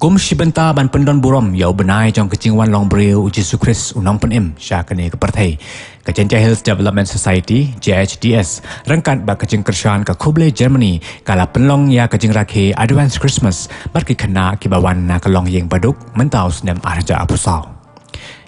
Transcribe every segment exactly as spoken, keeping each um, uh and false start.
Kum shi bynta ban pyndon burom ïa u bnai jong ka jingwan long briew u Jisu Khrist u Nongpynim sha kane ka pyrthei, ka Jaintia Hills Development Society, J H D S, ryngkat bad ka jingkyrshan ka Khublei Germany, ka la pynlong ïa ka jingrakhe Advance Christmas bad ki khynnah kiba wan na ka longïing baduk mynta u snem ar hajar arphew saw.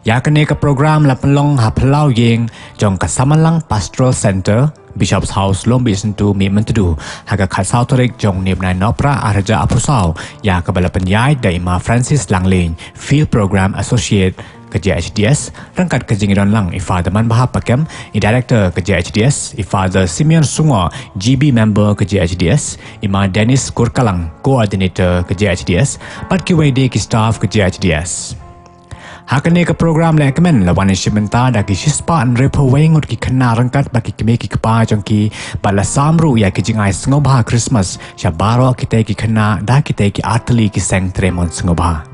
Ïa kane ka program la pynlong ha phyllaw ïing jong ka Samanlang Pastoral Centre, Bishop's House, Lombiew Syntu, Mihmyntdu, ha ka khatsaw tarik jong une u bnai Nohprah ar hajar arphew saw, ïa kaba la pynïaid da i Ma Francis Langlein, Field Program Associate ka J H D S, ryngkat ka jingïadon lang i Father Manbha Pakem, i Director ka J H D S, i Father Simeon Sungo, G B member ka J H D S, i Ma Dennis Kurkalang, Coordinator ka J H D S, bad kiwei de ki staff ka J H D S. Ha kane ka program lehkmen la wan shim bynta da ki shispah hynriewphew wei ngut ki khynnah ryngkat bad ki kmie ki kpa jong ki, bad la sam ruh ïa ki jingai sngewbha Christmas sha baroh kitei ki khynnah da kitei ki artylli ki seng trei mon sngewbha.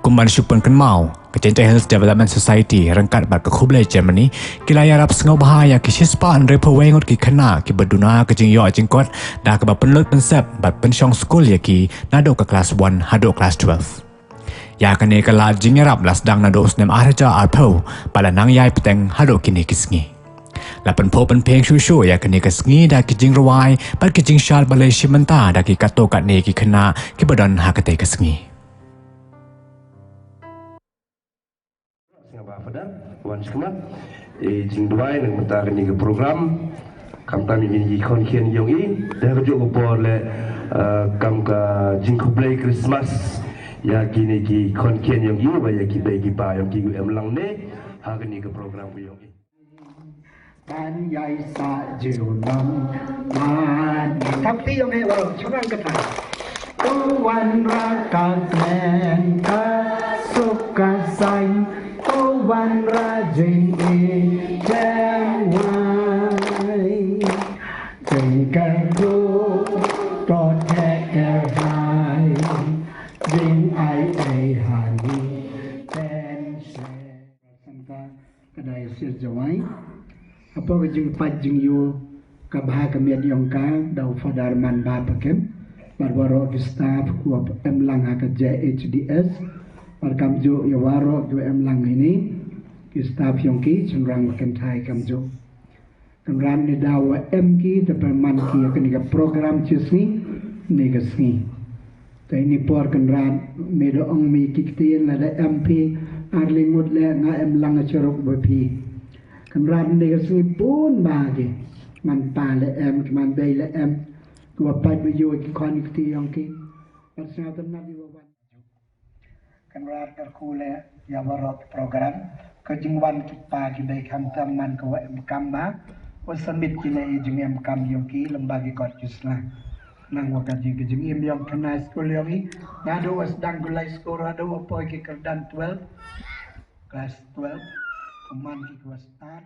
Kum ban shu pynkynmaw, ka Jaintia Hills Development Society ryngkat bad ka Khublei Germany ki la ïarap sngewbha ïa ki shispah hynriewphew wei ngut ki khynnah kiba duna ka jingïoh jingkot da kaba pynlut pynsep bad pynshong skul ïa ki naduh ka klas one haduh klas twelve. Ïa kane ka lad jingïarap la sdang naduh u snem ar hajar arphew, bad la nang ïai bteng haduh kine ki sngi. La pynphuh pynphieng shuh shuh ïa kane ka sngi da ki jingrwai bad ki jingshad balei shim bynta da ki katto katne ki khynnah kiba don ha katei ka sngi. Sngewbha Father, wan sha khmat. Eh, jingduwai na ka bynta kane ka program. Khamtam ïa kine ki khon khian jong i, da kajuh ka por leh, eh, kam ka jingkhublei Christmas ïa kine ki khon khian jong i, bad ïa ki bei ki pa jong ki, em lang ne ha kane ka program ka jong i. Ban ïai sa jiw nong man. Tang ti yong he waroh, chong nang kata. To wan ra ka seng ka suk ka sain. To wan ra jing i jeng wai. Jing ka ku to tek ka hai. Jing ai ai hani ten se. Santa ka Diocese Jowai. Hapoh ka jingpait jingïoh ka bha ka miat yong ka da u Father Manbha Pakem bad waroh ki staff kiwa em lang ha ka J H D S. Bad kamjuh ïa waroh kiwa em lang hini ki staff yong ki, shynrang wa kynthai kamjuh. Kynrad ne da wa em ki, te pynman ki ïa kane ka program chi sngi ne ka sngi. Te ini por Kynrad, me da ong me ki ktien lada em phi ar lyngngut leh nga em lang sha ruk ba phi. Kynrad ne ka sngi bun ba ki. Man pa leh em, man bei leh em. Kiwa pait ba ïoh ki khon ki kti yong ki. Bad sngewtynnat ïa wa wan. Kynrad kyrkhu leh ïa waroh program. Ka jingwan ki pa ki bei khamtam man ka wa em kam ba. Wa submit ki leh ïa jingem kam yong ki lem ba ki kot ki sla. Nang wa ka jing ka jingim yong ka high school yong i. Naduh wa sdang ka high school, naduh wa poi ki kyrdan twelve. Class twelve. Ka man ki wa start.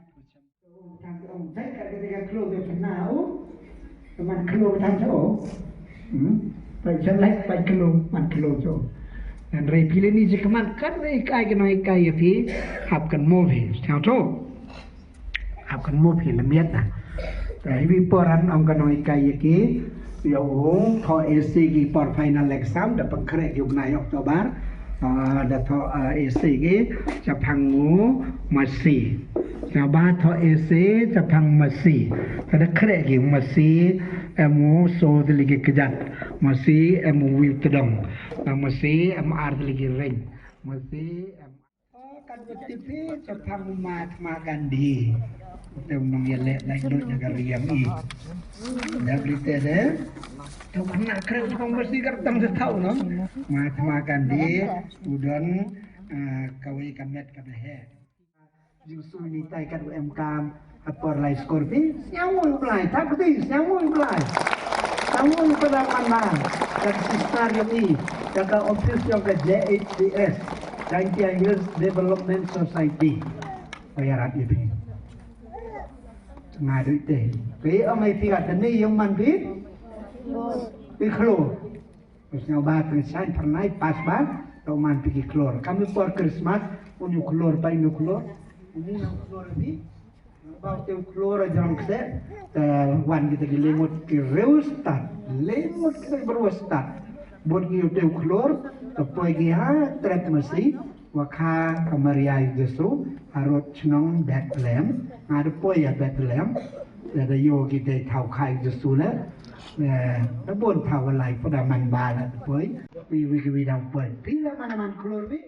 Tang ong, jai ka kata ka kloi ka kena, oh. Ka man kloi tang, oh. Hmm? Pai jalai, pai kloi, man kloi, oh. Hynrei phi leh ni jingkmen kat leh kai ka nonghikai ïa phi, hap kynmaw phi, tang, oh. Hap kynmaw phi leh miat na. Te hi wi por an ong ka nonghikai ïa ki, ïa u, thoh essay ki por final exam, da pynkhreh ki u bnai October, ah, da thoh, ah, essay ki, shaphang u masi. Sngewbha thoh essay shaphang masi. Te da khreh ki masi, em u so tylli ki kjat. Masi, em u wi u tdong. Ah, masi, em ar tylli ki reng. Masi, em Oh, kan u tip hi, shaphang u Mahatma Gandhi. Te u nongïaleh laitluid na ka riam i. Ïa bri te de. Te u khynnah khreh u ong masi kyrteng te thaw no. Mahatma Gandhi, u don, ah, kawei ka met kaba heh. Jingsngewthuh kat u em kam, ha por lai skor phi, sngewthuh u Blai, tang kti, sngewthuh u Blai. Sngewthuh u Blai man man, kat sister yong i, kat ka office yong ka J H D S, Jaintia Hills Development Society. Ïarap ïa phi. Nga duh te. Phi ong ai phi kat ni yong man phi? Phi khlur. Sngewbha pynshai phyrnai pas ba, to man phi ki khlur. Kam u por Christmas, uni u khlur, pa uni u khlur. Uni u khlur ni. Ba te u khlur jrong kse, te wan kita ki lyngngut ki riewstad. Lyngngut kita ki riewstad. Bun ngi u tei u khlur, te poi ngi ha Tret Mercy, wa kha ka Maria Jisu, harud chnong Bethlehem, nga da poi ya Bethlehem, da da yo ki dei thaw kha Jisu le, eh, da bun thaw lai pada man ba la da poi, wi wi wi da poi, pi la man man khlur wi.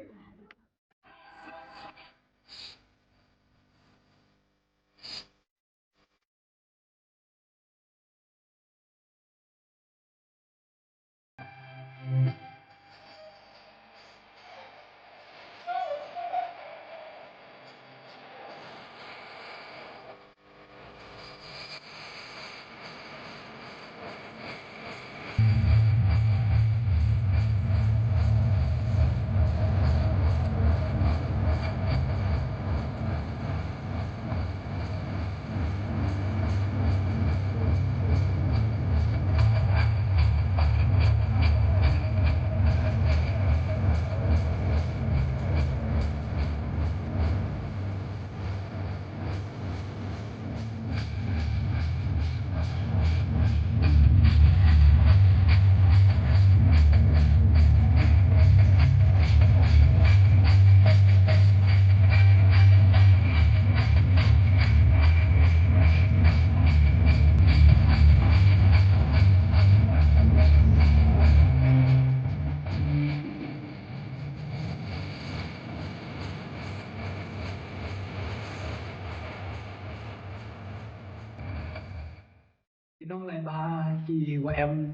Ki nongleh bha ki wa em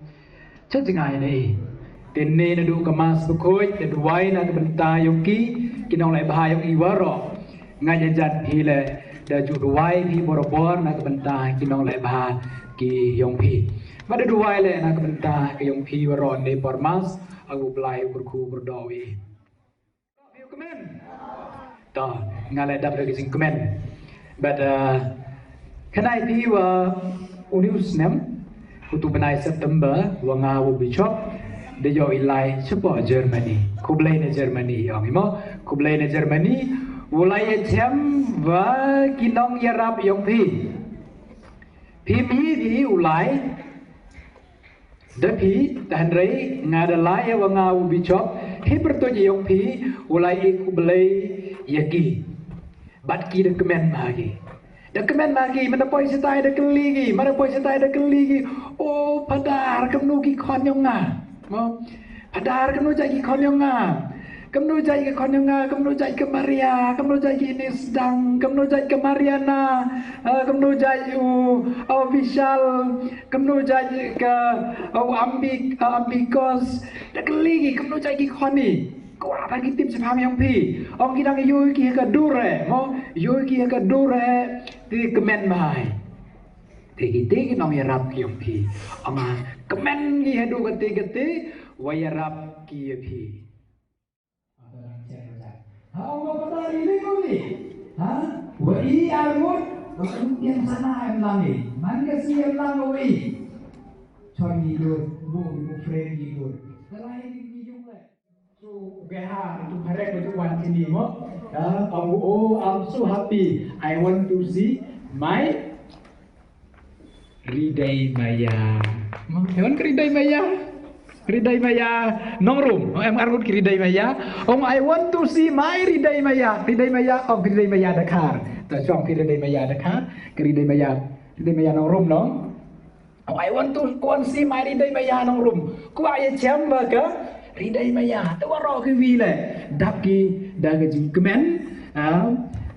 cha jngai ne. Te ne naduh ka Mass Bakhuid te duwai na ka bynta yong ki, ki nongleh bha yong i waroh. Nga jan jan phi le da ju duwai phi borabor na ka bynta ki nongleh bha ki yong phi. Ba da duwai le na ka bynta ki yong phi waroh ne por Mass, a U Blai u kyrkhu kyrdoh wi. Kmen. To, nga la dap da ka jingkmen. But, uh, kane phi wa uni u snem, u tu bnai September, wa nga u bishop, da ïoh i lai shapoh Germany. Khublei na Germany, ong i mo. Khublei na Germany, u lai ïa chem wa ki nongïarap yong phi. Phi mi phi u lai, da phi, te hynrei, nga da lai ïa wa nga u bishop, hi pyrtuid ïong phi, u lai i khublei ïa ki. Bad ki da kmen ma ki. Da kmen ma ki, man da poi shatai da kylli ki, man da poi shatai da kylli ki. O, Phadar, kamnu ki khon ïong nga. Mo? Phadar, kamnu jait ki khon ïong nga. Kamnu jait ki khon ïong nga, kamnu jait ka Maria, kamnu jait ki Nisdang, kamnu jait ka Mariana, eh, kamnu jait u, u Vishal, kamnu jait ka, u Ambi, u Ambikos, da kylli ki, kamnu jait ki khon i. Kwah ba ki tip shaphang ïong phi. Ong ki dang ïoh ki ha ka dur eh, mo, ïoh ki ha ka dur eh, te kmen bha. Te ki te ki nongïarap ki ïong phi. Ong nga kmen ki haduh kate kate, wa ïarap ki ïa phi. Ha, ong ba pata i ling uli. Ha? Wa i arngut, wa i ïeng sana em lang i. Man ka si em lang wa i. Chon i dur, bu, bu friend i dur. Ka lai i ïung le. So, beha, tu pharek tu wan sini mo. Ha, ong, oh, I'm so happy. I want to see my Ridai Maya. Mo, I want Ridai Maya. Ridai Maya Nongrum. Em arngut ki Ridai Maya. Ong, I want to see my Ridai Maya. Ridai Maya, ong Ridai Maya Dkhar. Ta chong ki Ridai Maya Dkhar. Ki Ridai Maya. Ridai Maya Nongrum nong. Ong, I want to go and see my Ridai Maya Nongrum. Kwah ïa chem ba ka Ridai Maya. Te waroh ki wi le. Dap ki da ka jingkmen. Ah,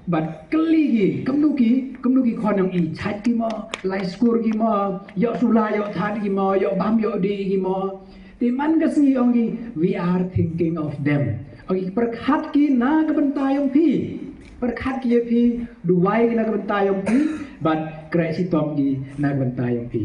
bad kylli ki, kumno ki, kumno ki khon ïong i, jait ki mo, lai skur ki mo, ïoh sula, ïoh that ki mo, ïoh bam, ïoh dih ki mo. Te man ka sngi ong ki, we are thinking of them. Ong ki pyrkhat ki na ka bynta ïong phi. Pyrkhat ki ïa phi, duwai ki na ka bynta ïong phi, bad kreh shitom ki na ka bynta ïong phi.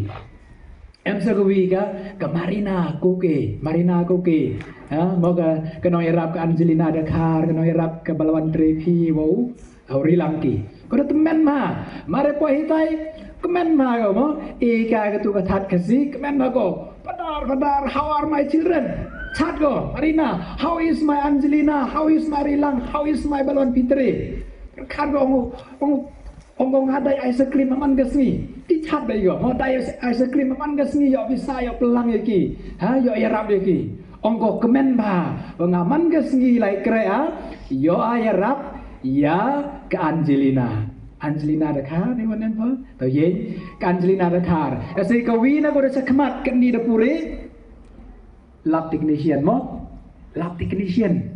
Em sa ka wi ka, ka Marina Koke, Marina Koke. Ha, mo ka, ka nongïarap ka Angelina Dkhar, ka nongïarap ka Balwant Trefi, wow, au ri lang ki. Ko da tymmen ma, mare po hitai, kmen ma ko mo, i ka ka tu ka that ka si, kmen ma ko. Padar, padar, how are my children? Chat ko, Marina, how is my Angelina? How is my Rilang? How is my Balwant Pitre? Khat ko, ong, ong, Ong ko nga dai ice cream man ka sngi. Ki chat beit ko. Mo dai ice cream man ka sngi, ïoh pisa, ïoh pynlang ïa ki. Ha, ïoh ïarap ïa ki. Ong ko kmen bha. Ba nga man ka sngi lai khreh, ha. Ïoh ïarap ïa ka Angelina. Angelina Dkhar, ne wan em pha? To ïeng, ka Angelina Dkhar. Ese ka wi na ko da sa khmat kani da puri. Lab technician mo? Lab technician.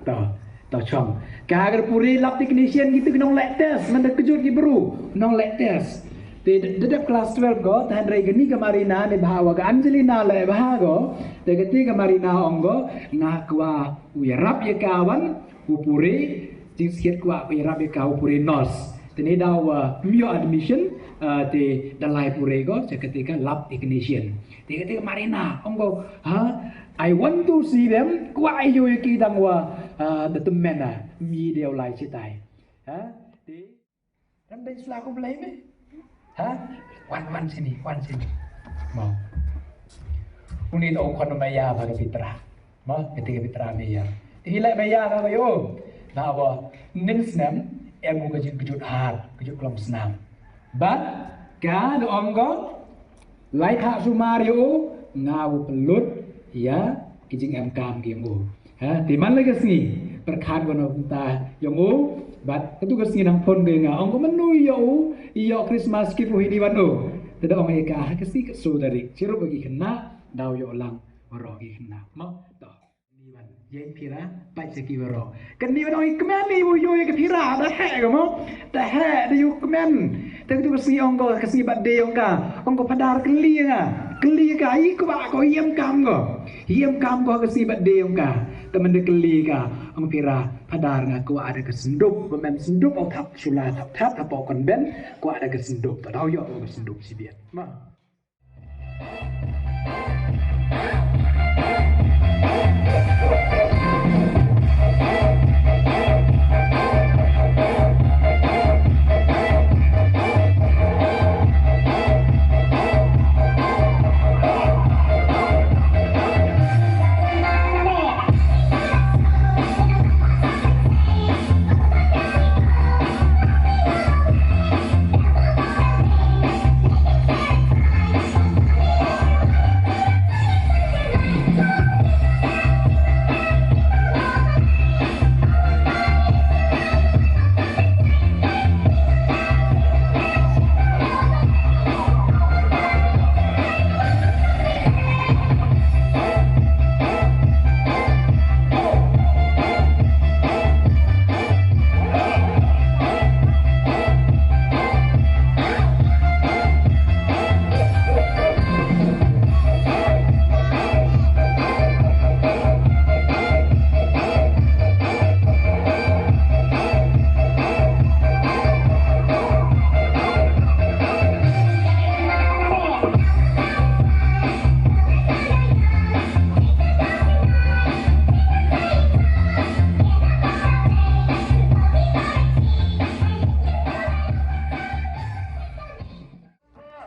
To, to chong. Ka ka puri lab technician kitu ki nongleh test, man da kjut ki bru, nongleh test. Te da dep class twelve ko, te hynrei kani ka Marina ne bha wa ka Angelina leh bha ko, te kati ka Marina ong ko, nga kwah u ïarap ïa ka wan, u puri, jingsiat kwah u ïarap ïa ka u puri nurse. Te ne da wa ym ïoh admission, eh, te da lai puri ko, sa kati ka lab technician. Te kata ka Marina, ong ko, ha? I want to see them, kwah ïoh ïa ki dang wa, ah, da tymmen, ah, mi dei u lai chitai. Ha? Te, ram dei sla ko blei me? Ha? Wan, wan sini, wan sini. Mo. Uni to khon maya ba ka Pitra. Mo, kata ka Pitra maya. Te ila maya ka ba yo. Na ba, nin snem, em u ka jingkjut har, kjut klong snam. Bad, ka da ong ko, lai thah sumar ïa u, nga u pynlut, ïa, ki jingem kam ki ong u. Ha, te man la ka sngi, pyrkhat ko na kumta ïa u, bad, katu ka sngi nang phone ko ïa nga, ong ko mano ïa u, ïa Christmas gift u hi ni wan u. Te da ong ïa ka, ha ka sngi ka soo tarik, chirup ki khynnah, daw ïoh lang, waroh ki khynnah. Mo, to. Ni wan, ïeng phira, pait sa ki waroh. Kani wan ong i kmen i u ïoh ïa ka phira, da heh ka mo. Da heh, da ïoh kmen. Te katu ka sngi ong ko, ka sngi birthday ong ka. Ong ko phadar kylli nga. Kylli ka, i kwah ko, i em kam ko. I em kam ko ka sngi birthday ong ka. Te mynda kylli ka, ong phira, phadar nga kwah da ka syndup, ba mem syndup ong thap, shula thap thap, hapoh convent, kwah da ka syndup. Te daw ïoh ka syndup shibit. Ma.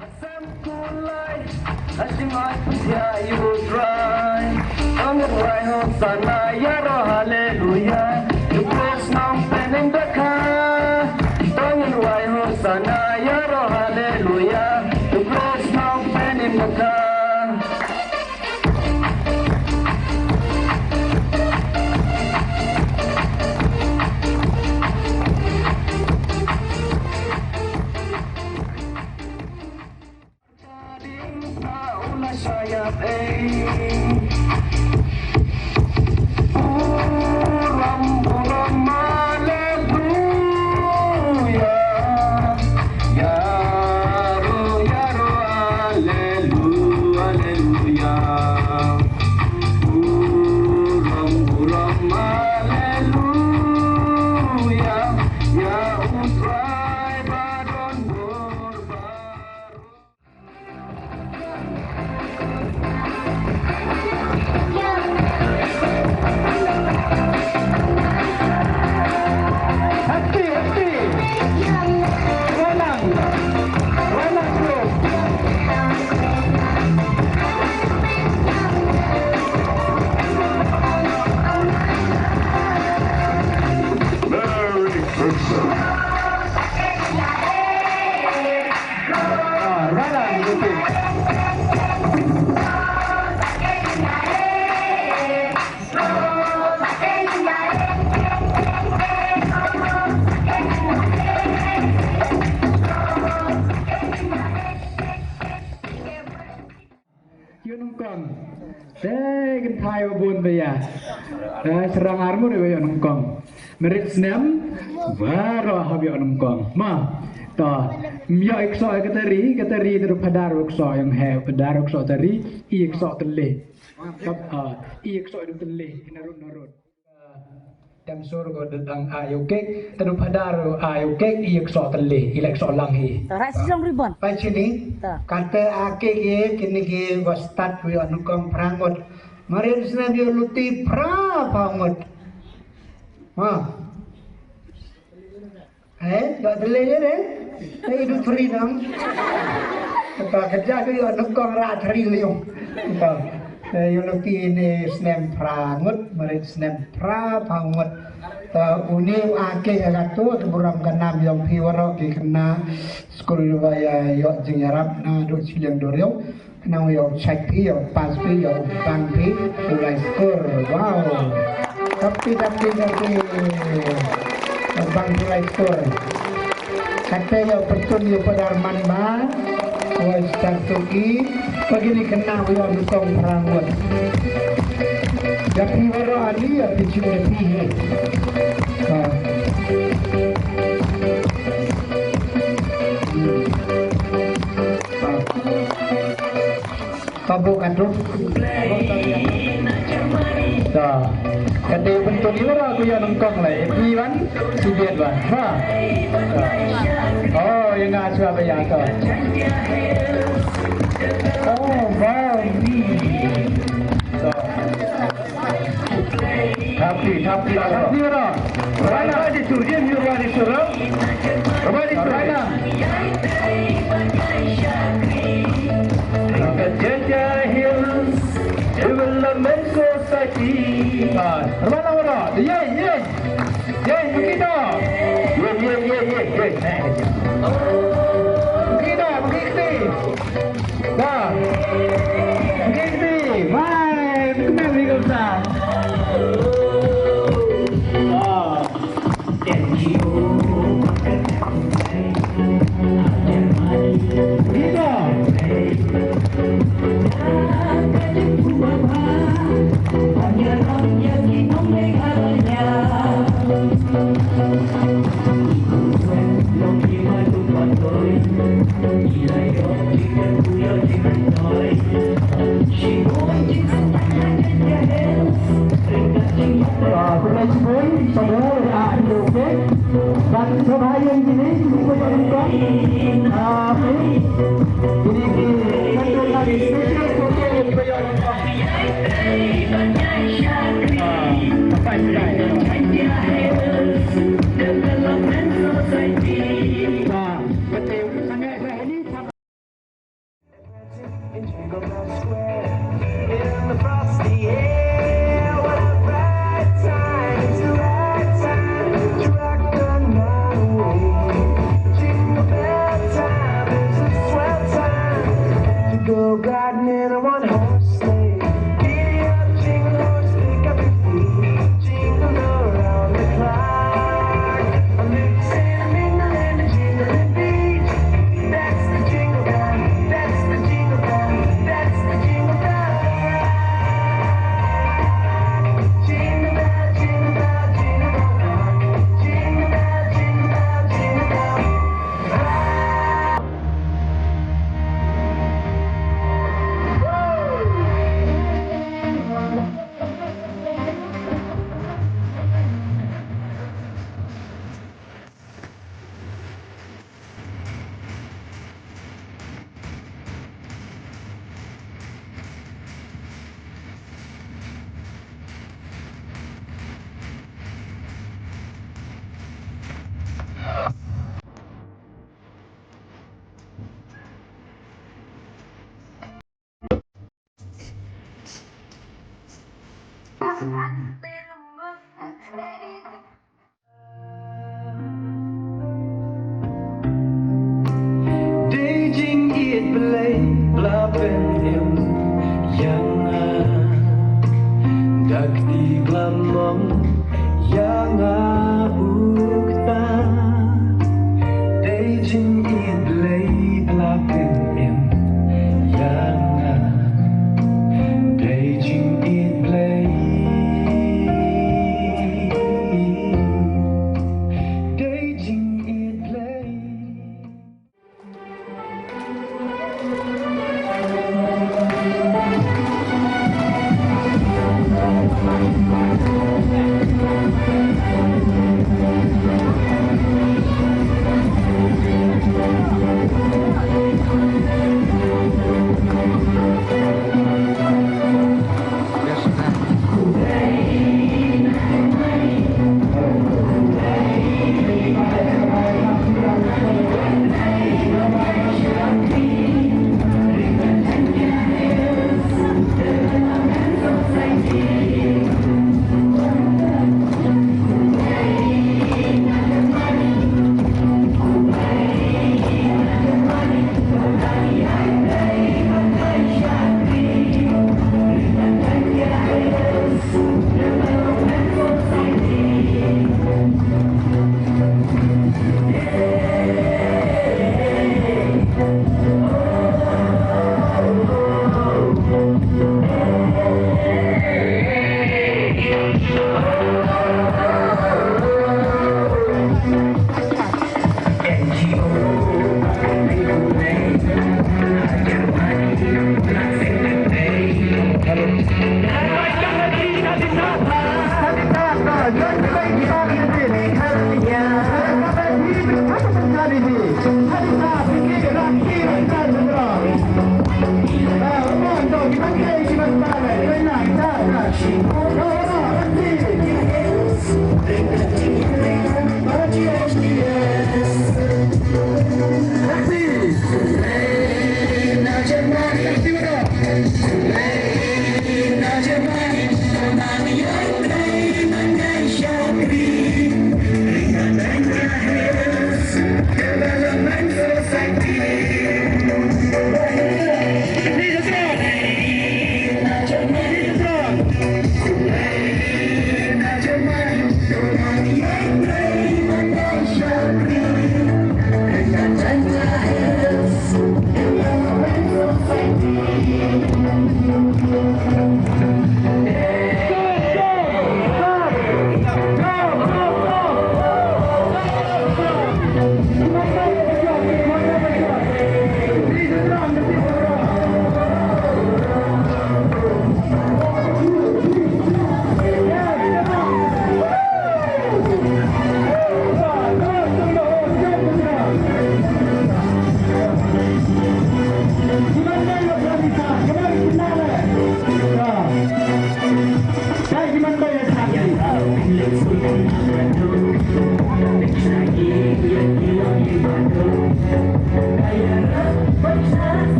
Hasem kulai, hasem ai puja yu trai. Tong wai ho sana yaro haleluya. Tu kres nong penem beka. Tong wai ho sana yaro haleluya. Tu kres nong penem beka. Ïoh nyngkong. Te kynthai ba bun ba ïa. Te syrang arngut ba ïoh nyngkong. Marit snem baroh hap ïoh nyngkong. Ma. To. Ym ïoh i ksoh ka tari, ka tari te u phadar u ksoh ïong he u phadar u ksoh tari, i ksoh tylli. Kap, ah, i ksoh i tylli, na rut na rut. Dang sur ko dang a ïoh kek, te u phadar a ïoh kek, i ksoh tylli, i lek soh lang hi. To, rai si jong ribbon. Pai chini. To. Kate a kek ye, kini ki ba stad wi anu kong phra ngut. Marit snem ïoh luti phra phew ngut. Ha. Eh, ïoh tylli ye de. Te i du three nang. Kata kerja tu ïoh nyngkong ra three liung. Kata. Te ïoh luti ne snem phra ngut, marit snem phra phew ngut. Te uni u a kek ha katu, te burom ka nam ïong phi waroh ki khynnah skul ba ïa ïoh jingïarap naduh shiliang duriaw. Khnang ïoh check phi, ïoh pass phi, ïoh bang phi u lai skur. Wow. Tapi, tapi, tapi. Bang phi u lai skur. Kata ïoh pyntun ïoh padar man ba. Wai star tuki. Pagi ni kena ïoh nusong perang wan. Ïa phi waroh ani ïa phi cim ïa phi. Ha. Pabu katu. Ta. Kati bentuk ni lah aku yang nengkong lah. Ini kan si biat lah. Ha. Oh, yang nak suap ya tu. Oh, wow. Happy, happy, happy. Rana di surjim, rana di surau. Rana di surau. Jaja Hills Development Society. Ah, rana, rana. Ye, ye. Ye, begitu. Ye, ye, ye, ye, ye. Begitu, begitu. Wah. Okey, okey. Bye. Terkenal ni, Kak Ustaz. Wah. Terima. Go gardening on one horse sleigh. Giddy up, jingle horse, pick up your feet. Jingle around the clock. A little cinnamon and a jingling beat. That's the jingle bell. That's the jingle bell. That's the jingle bell. Jingle bell, jingle bell, jingle bell rock. Jingle bell, jingle bell, jingle bell rock. Dei jingïeit blei.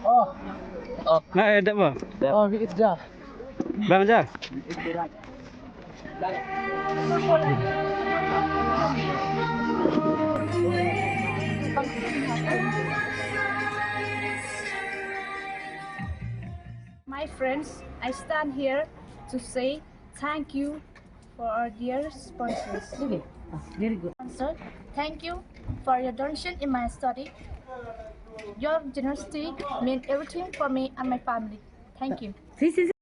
Oh. Oh. Na, eh, dah, Bang? Dah. Oh, it's dah. Bang, dah. My friends, I stand here to say thank you for our dear sponsors. Okay. Ah, very good. Sponsor, thank you for your donation in my study. Your generosity mean everything for me and my family. Thank you. See, see, see.